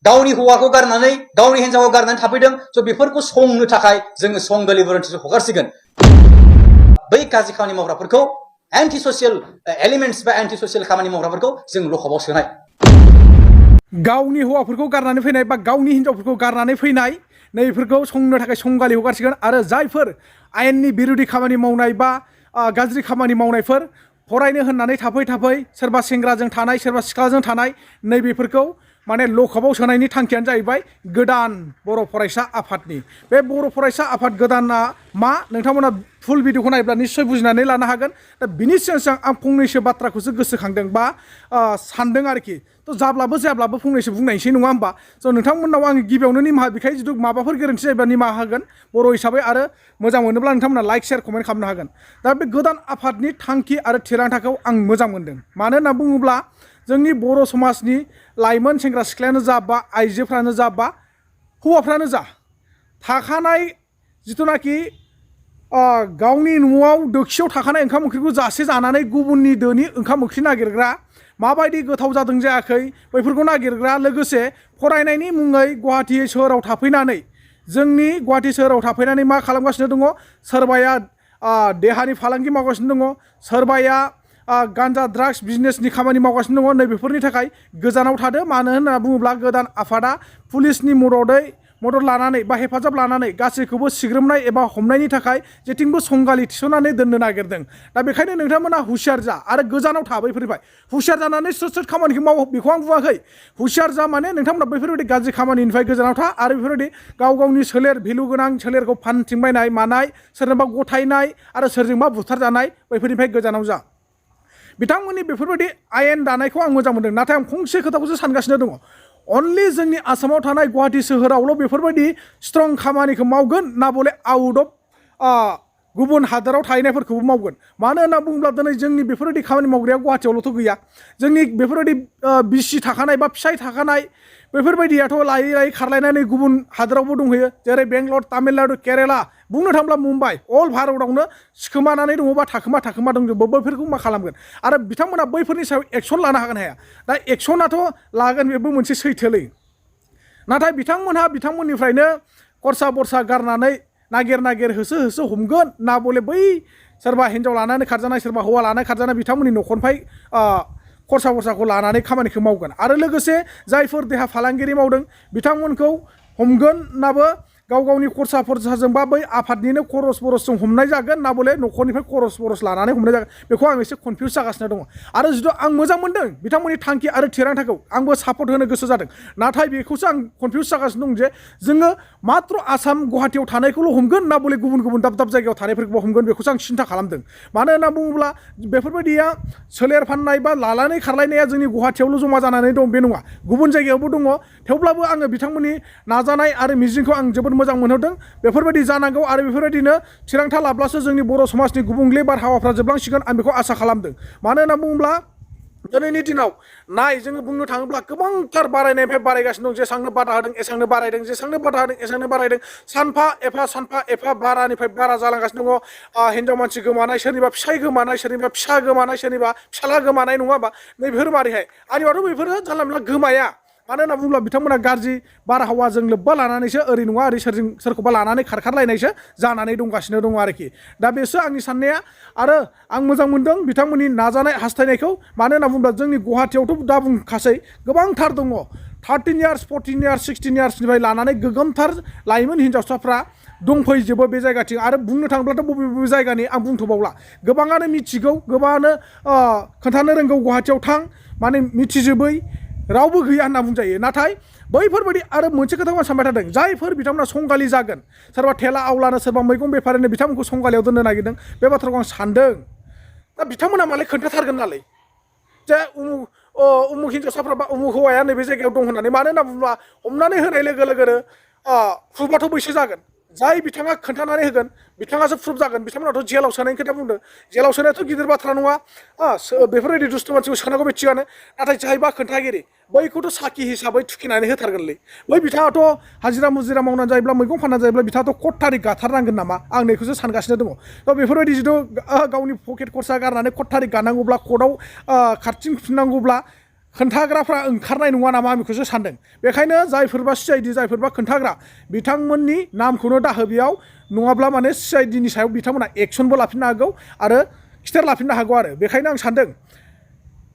गावनि हौवाखौ गारनानै गावनि हिन्जावखौ गारनानै थाफैदों स' बेफोरखौ संनो थाखाय जोङो सं डेलिभारेन्सखौ हगारसिगोन बै गाज्रि खामानि मावग्राफोरखौ एन्टि ससियेल एलिमेन्ट्स बा एन्टि ससियेल खामानि मावग्राफोरखौ जों लकआपआव सोनाय गावनि हौवाफोरखौ गारनानै फैनाय बा गावनि हिन्जावफोरखौ गारनानै फैनाय नैफोरखौ संनो थाखाय संगालि हगारसिगोन आरो जायफोर आयेननि बिरोधि खामानि मावनाय बा गाज्रि खामानि मावनायफोर फरायनो होननानै थाफै सोरबा सेंग्राजों थानाय सोरबा सिख्लाजों थानाय नैबेफोरखौ माने लकआपआव सोनायनि थांखियानो जाहैबाय गोदान बर' फरायसा आफादनि बे बर' फरायसा आफाद गोदाना मा नोंथांमोना फुल भिडिअखौ नायोब्ला निश्चय बुजिनानै लानो हागोन दा बिनि सिगां आं फंनैसो बाथ्राखौसो गोसोखांदों बा सानदों आरोखि थ' जाब्लाबो फंनैसो बुंनायसै नङा होमबा स' नोंथांमोननाव आं गिबियावनो निमाहा बिखायो जुदि माबाफोर गोरोन्थि जायोब्ला निमाहा होगोन बर' हिसाबै आरो मोजां मोनोब्ला नोंथांमोना लाइक शेयार कमेन्ट खालामनो हागोन दा बे गोदान आफादनि थांखि आरो थिरांथाखौ आं मोजां मोनदों मानो होनना बुङोब्ला जोंनि बर' समाजनि लाइमोन सेंग्रा सिख्लायानो जा बा आइजोफ्रानो जा बा हौवाफ्रानो जा थाखानाय जिथुनाखि गावनि न'आव दोखसियाव थाखानाय ओंखाम ओंख्रिखौ जासे जानानै गुबुननि दोनि ओंखाम ओंख्रि नागिरग्रा माबायदि गोथाव जादों जायाखै बैफोरखौ नागिरग्रा लोगोसे फरायनायनि मुङै गुवाहाटि सोहोराव थाफैनानै जोंनि गुवाहाटि सोहोराव थाफैनानै मा खालामगासिनो दङ सोरबाया देहानि फालांगि मावगासिनो दङ सोरबाया गान्जा ड्राग्स बिजनेसनि खामानि मावगासिनो दङ नैबेफोरनि थाखाय गोजानाव थादो मानो होनना बुङोब्ला गोदान आफादा पुलिसनि मदद लानानै बा हेफाजाब लानानै गासैखौबो सिग्रोमनाय एबा हमनायनि थाखाय जेथिंबो संगालि थिसननानै दोननो नागिरदों दा बेखायनो नोंथांमोना हुसियार जा आरो गोजानाव था बैफोरनिफ्राय हुसियार जानानै सोर खामानिखौ मावो बेखौ आं बुङाखै हुसियार जा माने नोंथांमोना बैफोरबायदि गाज्रि खामानिनिफ्राय गोजानाव था आरो बेफोरबायदि गावनि सोलेर भेलु गोनां सोलेरखौ फानथिंबायनाय मानाय सोरनोबा गथायनाय आरो सोरजोंबा बुथारजानाय बैफोरनिफ्राय गोजानाव जा बिथांमोननि बेफोरबायदि आयेन दानायखौ आं मोजां मोनदों नाथाय आं फंसे खोथाखौसो सानगासिनो दङ अनलि जोंनि आसामाव थानाय गुवाहाटि सोहोरावल' बेफोरबायदि स्ट्रं खामानिखौ मावगोन ना बले आउट अफ गुबुन हादोराव थाहैनायफोरखौबो मावगोन मानो होनना बुङोब्ला दिनै जोंनि बेफोरबायदि खामानि मावग्राया गुवाहाटियावल'थ' गैया जोंनि बेफोरबायदि बिसि थाखानाय बा फिसाय थाखानाय बेफोरबायदियाथ' लायै खारलायनानै गुबुन हादोरावबो दंहैयो जेरै बेंगलर तामिलनाडु केरेला बुंनो थांब्ला मुम्बाइ अल भारतआवनो सिखोमानानै दङ बा थाखोमा दंजोबो बैफोरखौ मा खालामगोन आरो बिथांमोना बैफोरनि सायाव एक्सन लानो हागोन हाया दा एक्सनाथ' लागोन बेबो मोनसे सैथोलै नाथाय बिथांमोननिफ्रायनो खरसा बरसा गारनानै नागिर होसो हमगोन ना बले बै सोरबा हिन्जाव लानानै खारजानाय सोरबा हौवा लानानै खारजानाय बिथांमोननि न'खरनिफ्राय खरसा बरसाखौ लानानै खामानिखौ मावगोन आरो लोगोसे जायफोर देहा फालांगिरि मावदों बिथांमोनखौ हमगोन नाबो गावनि खरसाजों बा बै आफादनिनो खरस बरसजों हमनाय जागोन ना बले न'खरनिफ्राय खरस बरस लानानै हमनाय जागोन बेखौ आं एसे कनफिउस जागासिनो दङ आरो जिथु आं मोजां मोनदों बिथांमोननि थांखि आरो थिरांथाखौ आंबो सापर्ट होनो गोसो जादों नाथाय बेखौसो आं कनफिउस जागासिनो दं जे जोङो मात्र आसाम गुवाहाटियाव थानायखौल' हमगोन ना बले गुबुन दाब जायगायाव थानायफोरखौबो हमगोन बेखौसो आं सिन्था खालामदों मानो होनना बुङोब्ला बेफोरबायदिया सोलेर फाननाय बा लानानै खारलायनाया जोंनि गुवाहाटियावल' जमा जानानै दं बे नङा गुबुन जायगायावबो दङ थेवब्लाबो आङो बिथांमोननि नाजानाय आरो मिजिंखौ आं जोबोद मोजां मोनहरदों बेफोरबायदि जानांगौ आरो बेफोरबायदिनो थिरांथा लाब्लासो जोंनि बर' समाजनि गुबुंले बारहावाफ्रा जोबलांसिगोन आं बेखौ आसा खालामदों मानो होनना बुङोब्ला दिनैनि दिनाव जोङो बुंनो थाङोब्ला गोबांथार बारायनायनिफ्राय बारायगासिनो दं जेसांनो बादा होदों एसांनो बारायदों जेसांनो बादा होदों एसांनो बारायदों सानफा एफा बारानिफ्राय बारा जालांगासिनो दङ हिन्जाव मानसि गोमानाय सोरनिबा फिसाय गोमानाय सोरनिबा फिसा गोमानाय सोरनिबा फिसाला गोमानाय नङा होमबा नैबेफोर मारैहाय आंनिबाथ' बेफोरो जानला मोनला गोमाया मानो होनना बुङोब्ला बिथांमोना गाज्रि बारहावाजों लोब्बा लानानैसो ओरै नङा ओरै सोरखौबा लानानै खारखारलायनायसो जानानै दंगासिनो दङ आरोखि दा बेसो आंनि साननाया आरो आं मोजां मोनदों बिथांमोननि नाजानाय हास्थायनायखौ मानो होनना बुङोब्ला जोंनि गुवाहाटियावथ' दा बुंखासै गोबांथार दङ 13 इयार्स 14 इयार्स 16 इयार्सनिफ्राय लानानै गोगोमथार लाइमोन हिन्जावसाफ्रा दंफैजोबो बे जायगाथिं आरो बुंनो थाङोब्लाथ' बबे जायगानि आं बुंथ'बावला गोबाङानो मिथिगौ गोबाङानो खोन्थानो रोंगौ गुवाहाटियाव थां माने मिथिजोबै रावबो गैया होनना बुंजायो नाथाय बैफोरबायदि आरो मोनसे खोथाखौ आं सानबाय थादों जायफोर बिथांमोना संगालि जागोन सोरबा थेला आवलानो सोरबा मैगं बेफारिनो बिथांमोनखौ संगालियाव दोननो नागिरदों बे बाथ्राखौ आं सानदों दा बिथांमोना मालाय खोन्थाथारगोन नालाय जे उमुक हिन्जावसाफ्रा बा उमुक हौवाया नैबे जायगायाव दं होननानै मानो होनना बुङोब्ला हमनानै होनाय लोगो लोगोनो प्रुफआथ' बैसो जागोन जाय बिथाङा खोन्थानानै होगोन बिथाङासो प्रुफ जागोन बिथांमोनाथ' जेलाव सोनायनि खोथा बुंदों जेलाव सोनायाथ' गिदिर बाथ्रा नङा बेफोरबायदि दुस्थु मानसिखौ सोनांगौ बे थिगानो नाथाय जायबा खोन्थागिरि बैखौथ' साखि हिसाबै थुखिनानै होथारगोनलै बै बिथाङाथ' हाजिरा मुजिरा मावनानै जायोब्ला मैगं फाननानै जायोब्ला बिथाङाथ' कट थारिख गाथारनांगोन नामा आं नैखौसो सानगासिनो दङ थ' बेफोरबायदि जिथु गावनि पकेट खरसा गारनानै कट थारिख गानांगौब्ला कर्टआव खारथिंफिननांगौब्ला खोन्थाग्राफ्रा ओंखारनाय नङा नामा आं बेखौसो सानदों। बेखायनो जायफोरबा सिआइडि जायफोरबा खोन्थाग्रा बिथांमोननि नामखौनो दाहो बेयाव, नङाब्ला माने सिआइडिनि सायाव बिथांमोना एक्सनबो लाफिननो हागौ आरो खिथेर लाफिननो हागौ आरो। बेखायनो आं सानदों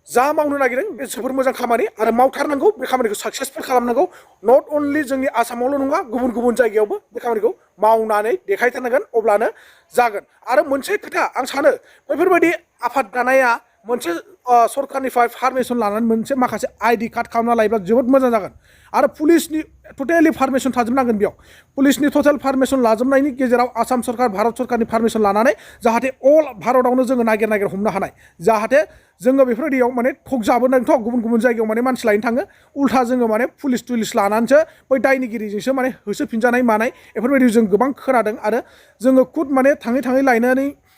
जा मावनो नागिरदों बे जोबोर मोजां खामानि आरो मावथारनांगौ, बे खामानिखौ साक्सेसफुल खालामनांगौ। नट अनलि जोंनि आसामावल' नङा, गुबुन गुबुन जायगायावबो बे खामानिखौ मावनानै देखायथारनांगोन, अब्लानो जागोन। आरो मोनसे खोथा आं सानो, बेफोरबायदि आफाद दानाया मोनसे सरकारनिफ्राय पारमिसन लानानै मोनसे माखासे आइडि कार्ड खालामना लायोब्ला जोबोद मोजां जागोन। आरो पुलिसनि टटेलि पारमिसन थाजोबनांगोन बेयाव। पुलिसनि टटेल पारमिसन लाजोबनायनि गेजेराव आसाम सरकार, भारत सरकारनि पारमिसन लानानै जाहाथे अल भारतआवनो जोङो नागिर नागिर हमनो हानाय, जाहाथे जोङो बेफोरबायदियाव माने थगजाबोनांथ' गुबुन गुबुन जायगायाव माने मानसि लायनो थाङो, उल्था जोङो माने पुलिस टुलिस लानानैसो बै दायनिगिरिजोंसो माने होसोफिनजानाय मानाय बेफोरबायदि जों गोबां खोनादों। आरो जोङो खुद माने थाङै थाङै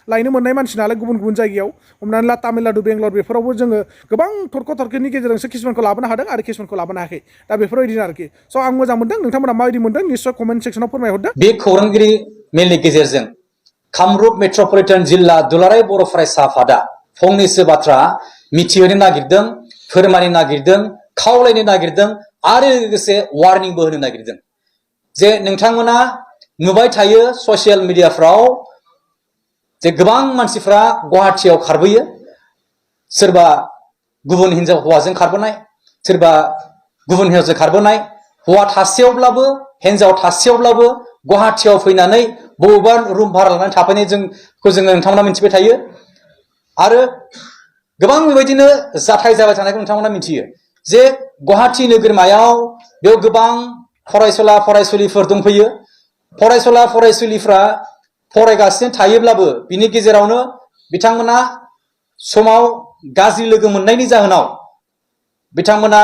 लायनो मोननाय मानसि नालाय गुबुन गुबुन जायगायाव, हमनानै ला तामिलनाडु, बेंगलर बेफोरावबो जोङो गोबां थरख' थरख'नि गेजेरजोंसो किसुमानखौ लाबोनो हादों आरो किसुमानखौ लाबोनो हायाखै। दा बेफोरबायदिनो आरोखि। स' आं मोजां मोनदों। नोंथांमोना माबायदि मोनदों निस्सय कमेन्ट सेक्सनाव फोरमायहरदो। बे खौरांगिरि मेलनि गेजेरजों कामरुप मेट्रपलिटन जिल्ला दुलाराय बर' फरायसा आफादा फंनैसो बाथ्रा मिथिहोनो नागिरदों, फोरमायनो नागिरदों, खावलायनो नागिरदों आरो लोगोसे वार्निंबो होनो नागिरदों जे नोंथांमोना नुबाय थायो ससियेल मिडियाफ्राव जे गोबां मानसिफ्रा गुवाहाटियाव खारबोयो, सोरबा गुबुन हिनजाव हौवाजों खारबोनाय, सोरबा गुबुन हिनजावजों खारबोनाय, हौवा थासेयावब्लाबो हिनजाव थासेयावब्लाबो गुवाहाटियाव फैनानै बबेबा रुम भारा लानानै थाफैनाय जोङो नोंथांमोना मिथिबाय थायो। आरो गोबां बेबायदिनो जाथाय जाबाय थानायखौ नोंथांमोना मिथियो जे गुवाहाटि नोगोरमायाव बेयाव गोबां फरायसुला फरायसुलिफोर दंफैयो। फरायसुला फरायसुलिफ्रा फरायगासिनो थायोब्लाबो बिनि गेजेरावनो बिथांमोना समाव गाज्रि लोगो मोननायनि जाहोनाव बिथांमोना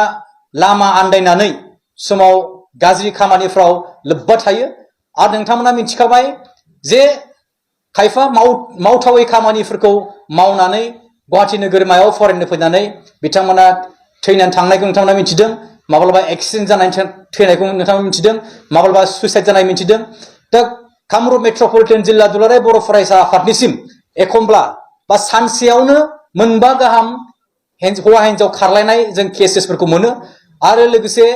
लामा आन्दायनानै समाव गाज्रि खामानिफ्राव लोब्बा थायो। आरो नोंथांमोना मिथिखाबाय जे खायफा मावथावै खामानिफोरखौ मावनानै गुवाहाटि नोगोरमायाव फरायनो फैनानै बिथांमोना थैनानै थांनायखौ नोंथांमोना मिथिदों, माब्लाबा एक्सिडेन्ट जानानै थैनायखौ नोंथांमोना मिथिदों, माब्लाबा सुइसाइड जानाय मिथिदों। दा कामरुप मेट्रपलिटन जिल्ला दुलाराय बर' फरायसा आफादनिसिम एखमब्ला बा सानसेयावनो मोनबा गाहाम हौवा हिनजाव खारलायनाय जों केसेसफोरखौ मोनो आरो लोगोसे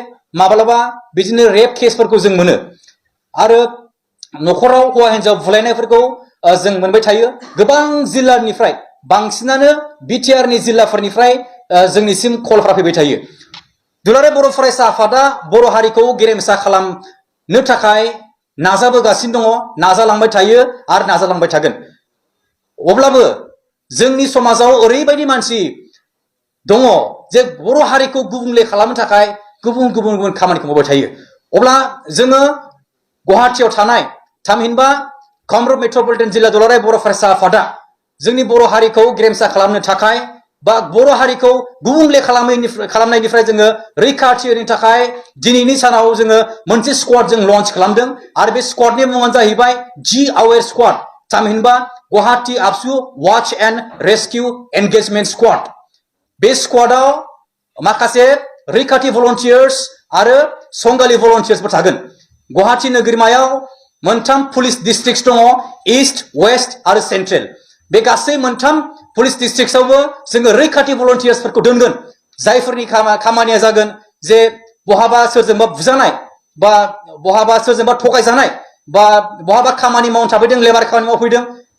माब्लाबा बिदिनो रेप केसफोरखौ जों मोनो आरो न'खराव हौवा हिनजाव बुलायनायफोरखौ जों मोनबाय थायो। गोबां जिल्लानिफ्राय, बांसिनानो बिटिआरनि जिल्लाफोरनिफ्राय जोंनिसिम कलफ्रा फैबाय थायो। दुलाराय बर' फरायसा आफादा बर' हारिखौ गेरेमसा खालामनो थाखाय नाजाबोगासिनो दङ, नाजालांबाय थायो आरो नाजालांबाय थागोन। अब्लाबो जोंनि समाजाव ओरैबायदि मानसि दङ जे बर' हारिखौ गुबुंले खालामनो थाखाय गुबुन गुबुन गुबुन खामानिखौ मावबाय थायो। अब्ला जोङो गुवाहाटियाव थानाय थामहिनबा कामरुप मेट्रपलिटन जिल्ला दुलाराय बर' फरायसा आफादा जोंनि बर' हारिखौ गेरेमसा खालामनो थाखाय बा बर' हारिखौ गुबुंले खालामनायनिफ्राय जोङो रैखाथि होनो थाखाय दिनैनि सानाव जोङो मोनसे स्क्वाड जों लन्च खालामदों आरो बे स्क्वाडनि मुङानो जाहैबाय जि आवेर स्क्वाड, थामहिनबा गुवाहाटि आबसु watch and rescue engagement squad. बे स्क्वाडाव माखासे रैखाथि भलन्टियार्स आरो संगालि भलन्टियार्सफोर थागोन। गुवाहाटि नोगोरमायाव मोनथाम पुलिस डिस्ट्रिक्ट दङ, इस्ट, वेस्ट आरो सेन्ट्रेल। बे गासै मोनथाम पुलिस डिस्ट्रिक्टआवबो जोङो रैखाथि भलन्टियार्सफोरखौ दोनगोन, जायफोरनि खामानिया जागोन जे बहाबा सोरजोंबा बुजानाय बा बहाबा सोरजोंबा थगायजानाय बा बहाबा खामानि मावनो थाफैदों, लेबार खामानि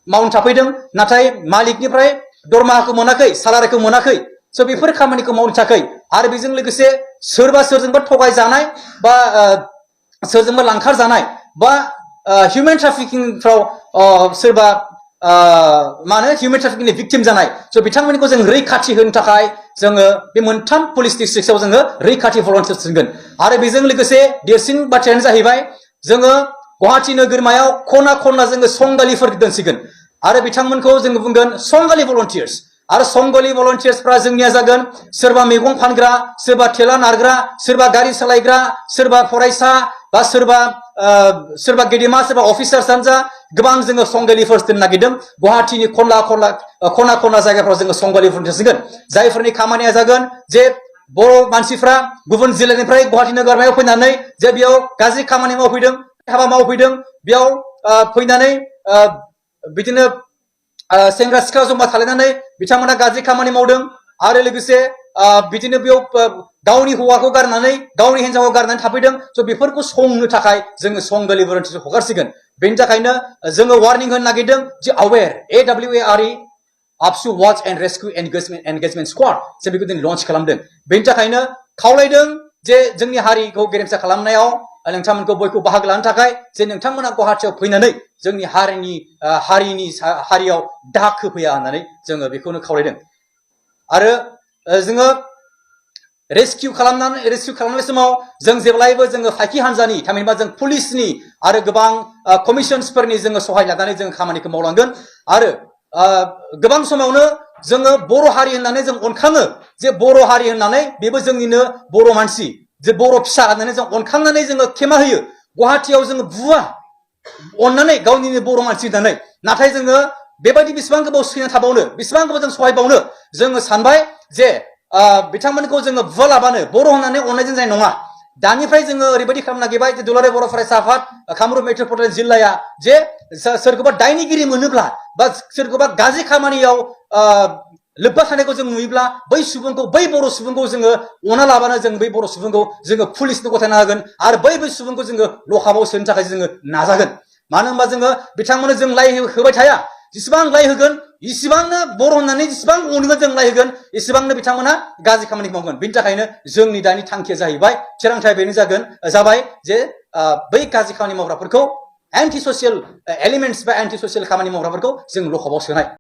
मावनो थाफैदों, नाथाय मालिकनिफ्राय दरमाहाखौ मोनाखै, सालारिखौ मोनाखै। स' बेफोर खामानिखौ मावनो थाखाय आरो बेजों लोगोसे सोरजोंबा थगायजानाय बा सोरजोंबा लांखार जानाय बा हिउमेन ट्राफिकिंफ्राव सोरबा हिउमेन ट्राफिकिंनि भिक्टिम जानाय, स' बिथांमोनखौ जों रैखाथि होनो थाखाय जोङो बे मोनथाम पुलिस डिस्ट्रिक्टआव जोङो रैखाथि भलन्टियार्स दोनगोन। आरो बेजों लोगोसे देरसिन बाथ्रायानो जाहैबाय जोङो गुवाहाटि नोगोरमायाव खना खनला जोङो संगालिफोर दोनसिगोन आरो बिथांमोनखौ जोङो बुंगोन संगालि भलन्टियार्स। आरो संगालि भलन्टियार्सफ्रा जोंनिया जागोन सोरबा मैगं फानग्रा, सोरबा थेला नारग्रा, सोरबा गारि सालायग्रा, सोरबा फरायसा बा सोरबा गेदेमा, सोरबा अफिसार्सआनो जा, गोबां जोङो संगालिफोर दोननो नागिरदों। गुवाहाटिनि खना खनला जायगाफ्राव जोङो संगालिफोर दोनसिगोन, जायफोरनि खामानिया जागोन जे बर' मानसिफ्रा गुबुन जिल्लानिफ्राय गुवाहाटि नोगोरमायाव फैनानै जे बेयाव गाज्रि खामानि मावफैदों, हाबा मावफैदों, बेयाव फैनानै बिदिनो सेंग्रा सिख्ला जमा थालायनानै बिथांमोना गाज्रि खामानि मावदों आरो लोगोसे बिदिनो बेयाव गावनि हौवाखौ गारनानै गावनि हिन्जावखौ गारनानै थाफैदों स' बेफोरखौ संनो थाखाय जोङो सं डेलिभारेन्सखौ हगारसिगोन बेनि थाखायनो जोङो वार्निं होनो नागिरदों जे अवेर AWARE आपसु watch and rescue engagement squad जों बेखौ दिनै लन्च खालामदों बेनि थाखायनो खावलायदों जे जोंनि हारिखौ गेरेमसा खालामनायाव नोंथांमोनखौ बयखौ बाहागो लानो थाखाय जे नोंथांमोना गुवाहाटियाव फैनानै जोंनि हारियाव दाग होफैया होननानै जोङो बेखौनो खावलायदों आरो जोङो रेस्किउ खालामनाय समाव जों जेब्लायबो जोङो फाइखि हान्जानि थामहिनबा जों पुलिसनि आरो गोबां कमिसन्सफोरनि जोङो सहाय लानानै जों खामानिखौ मावलांगोन आरो गोबां समावनो जोङो बर' हारि होननानै जों अनखाङो जे बर' हारि होननानै बेबो जोंनिनो बर' मानसि जे बर' फिसा होननानै जों अनखांनानै जोङो खेमा होयो गुवाहाटियाव जोङो बुवा अननानै गावनिनो बर' मानसि होननानै नाथाय जोङो बेबायदि बेसेबां गोबाव सैना थाबावनो बेसेबां गोबाव जों सहायबावनो जोङो सानबाय जे बिथांमोनखौ जोङो बुवालाबानो बर' होननानै अननायजों जानाय नङा दानिफ्राय जोङो ओरैबायदि खालामनो नागिरबाय जे दुलाराय बर' फरायसा आफाद कामरुप मेट्रपलिटन जिल्लाया जे सोरखौबा दायनिगिरि मोनोब्ला बा सोरखौबा गाज्रि खामानियाव लोब्बा थानायखौ जों नुयोब्ला बै बर' सुबुंखौ जोङो अना लाबानो जों बै बर' सुबुंखौ जोङो पुलिसनो गथायना होगोन आरो बै सुबुंखौ जोङो लकआपआव सोनो थाखाय जोङो नाजागोन मानो होनबा जोङो बिथांमोननो जों लाय होबाय थाया जेसेबां लाय होगोन इसिबांनो बर' होननानै जेसेबां अनगोन जों लाय होगोन इसिबांनो बिथांमोना गाज्रि खामानि मावगोन बेनि थाखायनो जोंनि दानि थांखिया जाहैबाय थिरांथाया बेनो जाबाय जे बै गाज्रि खामानि मावग्राफोरखौ एन्टि ससियेल एलिमेन्टस बा एन्टि ससियेल खामानि मावग्राफोरखौ जों लकआपआव सोनाय